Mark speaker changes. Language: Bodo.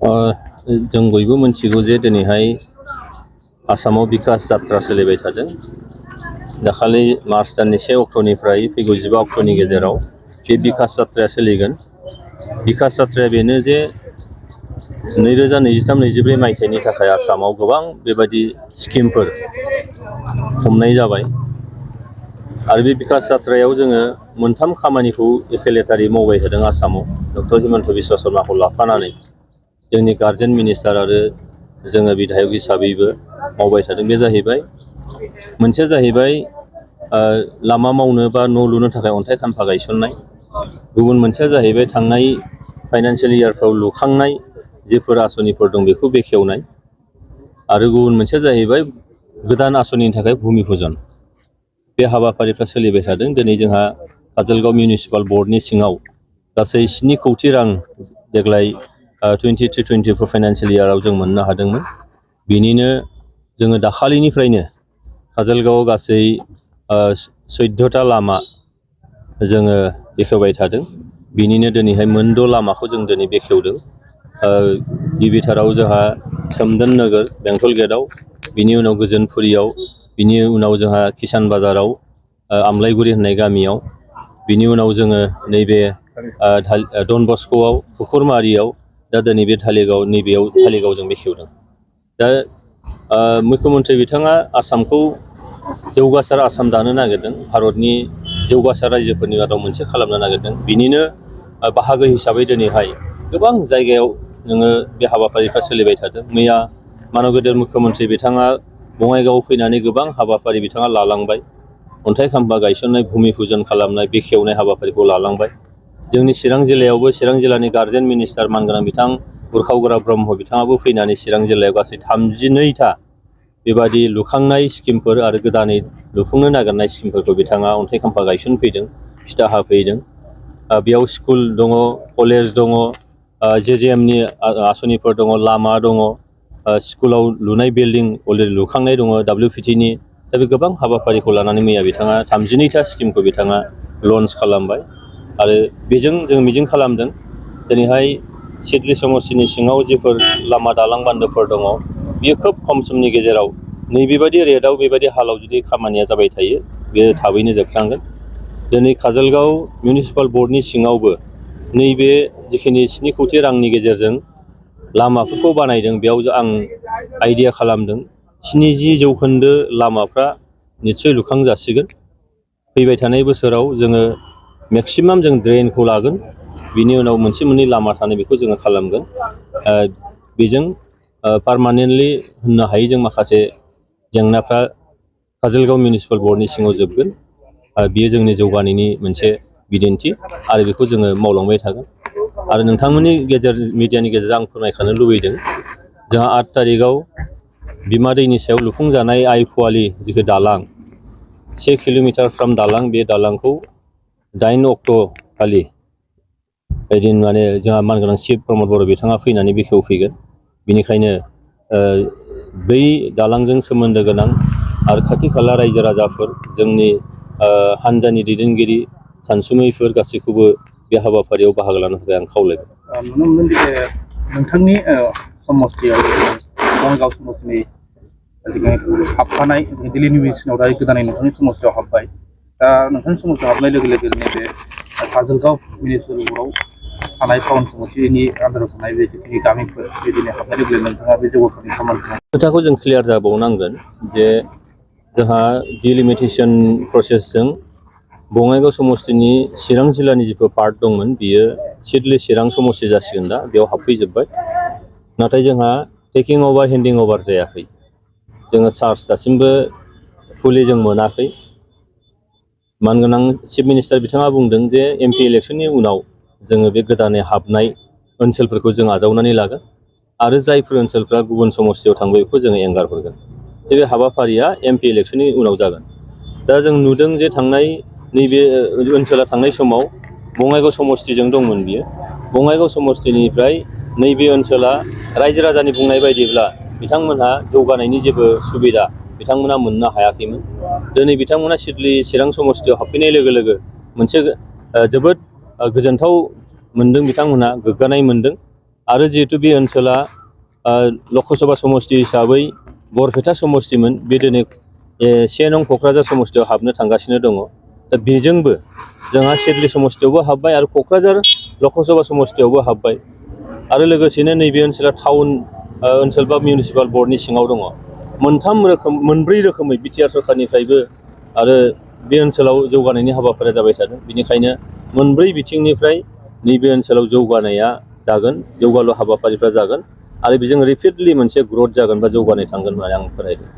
Speaker 1: जों बयबो मिथिगौ जे दिनैहाय आसामाव बिकास जात्रा सोलिबाय थादों। दाखालि मार्च दाननि 1 अक्ट'निफ्राय फैगौ 15 अक्ट'नि गेजेराव बे बिकास जात्राया सोलिगोन। बिकास जात्राया बेनो जे 2023-24 मायथाइनि थाखाय आसामाव गोबां बेबायदि स्किमफोर हमनाय जाबाय आरो बे बिकास जात्रायाव जोङो मोनथाम खामानिखौ एखे लेथारै मावबाय थादों आसामाव डक्टर हिमन्त बिश्व शर्माखौ लाफानानै जोंनि गार्जेन मिनिस्टार आरो जोङो बिधायक हिसाबैबो मावबाय थादों। बे जाहैबाय मोनसेया जाहैबाय लामा मावनो बा न' लुनो थाखाय अन्थाइ खाम्फा गायसननाय, गुबुन मोनसेया जाहैबाय थांनाय फाइनान्सियेल इयारफ्राव लुखांनाय जेफोर आसनिफोर दं बेखौ बेखेवनाय, आरो गुबुन मोनसेया जाहैबाय गोदान आसनिनि थाखाय भुमि पुजन। बे हाबाफारिफ्रा सोलिबाय थादों। दिनै जोंहा काजलगांव मिउनिसिपाल बर्डनि सिङाव गासै 7 कौटि रां देग्लाय 23-24 फाइनान्सियेल इयाराव जों मोननो हादोंमोन। बिनिनो जोङो दाखालिनिफ्रायनो काजलगांवआव गासै 14टा लामा जोङो बेखेवबाय थादों। बिनिनो दिनैहाय मोनद' लामाखौ जों दिनै बेखेवदों। गिबिथाराव जोंहा सोमदोन नोगोर बेंटल गेटआव, बिनि उनाव गोजोनपुरियाव, बिनि उनाव जोंहा किसान बाजाराव आमलाइगुरि होननाय गामियाव, बिनि उनाव जोङो नैबे डन बस्क'आव खुखुरमारियाव, दा दिनै बे नैबेयाव धालिगाव जों बेखेवदों। दा मुख्यमन्त्रि बिथाङा आसामखौ जौगासार आसाम दानो नागिरदों, भारतनि जौगासार रायजोफोरनि मादाव मोनसे खालामनो नागिरदों। बिनिनो बाहागो हिसाबै दिनैहाय गोबां जायगायाव नोङो बे हाबाफारिफ्रा सोलिबाय थादों। मैया माननीय गेदेर मुख्यमन्त्रि बिथाङा बङाइगावआव फैनानै गोबां हाबाफारि बिथाङा लालांबाय। अन्थाइ खाम्फा गायसननाय, भुमि पुजन खालामनाय, बेखेवनाय हाबाफारिखौ लालांबाय। जोंनि चिरां जिल्लायावबो चिरां जिल्लानि गार्जेन मिनिस्टार मानगोनां बिथां उरखाव ब्रह्म बिथाङाबो फैनानै चिरां जिल्लायाव गासै 32टा बेबादि लुखांनाय स्किमफोर आरो गोदानै लुफुंनो नागिरनाय स्किमफोरखौ बिथाङा अन्थाइ खाम्फा गायसनफैदों, फिथा हाफैदों। बेयाव स्कुल दङ, कलेज दङ, JJMनि आसनिफोर दङ, लामा दङ, स्कुलाव लुनाय बिल्डिं अलरेडि लुखांनाय दङ WPTनि। दा बे गोबां हाबाफारिखौ लानानै मैया बिथाङा 32टा स्किमखौ बिथाङा लन्च खालामबाय आरो बेजों जों मिजिं खालामदों दिनैहाय सिडली समष्टिनि सिङाव जेफोर लामा दालां बान्दोफोर दङ बियो खोब खम समनि गेजेराव नैबेबायदि रेटआव बेबायदि हालाव जुदि खामानिया जाबाय थायो बेयो थाबैनो जोबस्रांगोन। दिनै काजलगांव मिउनिसिपाल बर्डनि सिङावबो नैबे जिखिनि 7 कौटि रांनि गेजेरजों लामाफोरखौ बानायदों, बेयाव आं आइडिया खालामदों 70% लामाफ्रा निस्सय लुखांजासिगोन। फैबाय थानाय बोसोराव जोङो मेक्सिमाम जों ड्रेनखौ लागोन, बिनि उनाव मोनसे मोननै लामा थानाय बेखौ जोङो खालामगोन। बेजों पारमानेन्टलि होननो हायो जों माखासे जेंनाफ्रा काजलगांव मिउनिसिपाल बर्डनि सिङाव जोबगोन। बियो जोंनि जौगानायनि मोनसे बिदिन्थि आरो बेखौ जोङो मावलांबाय थागोन। आरो नोंथांमोननि मिडियानि गेजेरजों आं फोरमायखानो लुबैदों, जोंहा 8 तारिखआव बिमा दैनि सायाव लुफुंजानाय आइ फुवालि जिखौ दालां 1 किल'मिटार फ्राम दालां, बे दालांखौ 8 अक्ट' खालि ओइदिन माने जोंहा मानगोनां चिफ प्रमद बर' बिथाङा फैनानै बेखेवफैगोन। बेनिखायनो बै दालांजों सोमोन्दो गोनां आरो खाथि खाला रायजो राजाफोर, जोंनि हानजानि दैदेनगिरि सानसुमैफोर गासैखौबो बे हाबाफारियाव बाहागो लानो थाखाय आं खावलायबाय।
Speaker 2: नुनो मोनदों जे नोंथांनि समष्टियाव बङाइगाव समष्टिनि हाबफानाय दिल्ली मिउनिसिपालाव दा गोदानै नोंथांनि समष्टियाव हाबबाय। दा नोंथांनि समष्टियाव हाबनाय लोगो लोगो नैबे काजलगांव मिउनिसिपालाव थानाय टाउन समष्टिनि आन्दाराव थानाय बे जिखिनि गामिफोर बिदिनो हाबनाय लोगो लोगो नोंथाङा बे जौगाखांनाय खामानिखौ
Speaker 1: खोथाखौ जों क्लियार जाबावनांगोन जे जोंहा डिलिमिटेसन प्रसेसजों बङाइगाव समष्टिनि चिरां जिल्लानि जिफोर पार्ट दंमोन बियो सिडली चिरां समष्टि जासिगोन। दा बेयाव हाबफैजोब्बाय, नाथाय जोंहा टेकिं अभार हेन्डिं अभार जायाखै। जोङो चार्ज दासिमबो फुलि जों मोनाखै। मानगोनां चिफ मिनिस्टार बिथाङा बुंदों जे MP इलेक्सननि उनाव जोङो बे गोदानै हाबनाय ओनसोलफोरखौ जों आजावनानै लागोन आरो जायफोर ओनसोलफ्रा गुबुन समष्टियाव थांबाय बेखौ जोङो एंगारहरगोन। बे हाबाफारिया MP इलेक्सननि उनाव जागोन। दा जों नुदों जे नैबे ओनसोला थांनाय समाव बङाइगाव समष्टिजों दंमोन बियो। बङाइगाव समष्टिनिफ्राय नैबे ओनसोला रायजो राजानि बुंनाय बायदिब्ला बिथांमोनहा जौगानायनि जेबो सुबिदा बिथांमोना मोननो हायाखैमोन। दिनै बिथांमोना सिडली चिरां समष्टियाव हाबफैनाय लोगो लोगो मोनसे जोबोद गोजोनथाव मोनदों, बिथांमोनहा गोग्गानाय मोनदों आरो जिहेतु बे ओनसोला लकसभा समष्टि हिसाबै बरपेटा समष्टिमोन, बे दिनै 1 नं क'क्राझार समष्टियाव हाबनो थांगासिनो दङ। दा बेजोंबो जोंहा सिडली समष्टियावबो हाबबाय आरो क'क्राझार लकसभा समष्टियावबो हाबबाय आरो लोगोसेनो नैबे ओनसोला टाउन ओनसोल बा मिउनिसिपाल बर्डनि सिङाव दङ। मोनब्रै रोखोमै बिटिआर सरकारनिफ्रायबो आरो बे ओनसोलाव जौगानायनि हाबाफारिया जाबाय थादों। बेनिखायनो मोनब्रै बिथिंनिफ्राय नैबे ओनसोलाव जौगानाया जागोन, जौगालु हाबाफारिफ्रा जागोन आरो बेजों रेपिडलि मोनसे ग्रथ जागोन बा जौगानाय थांगोन होननानै आं फोरमायदों।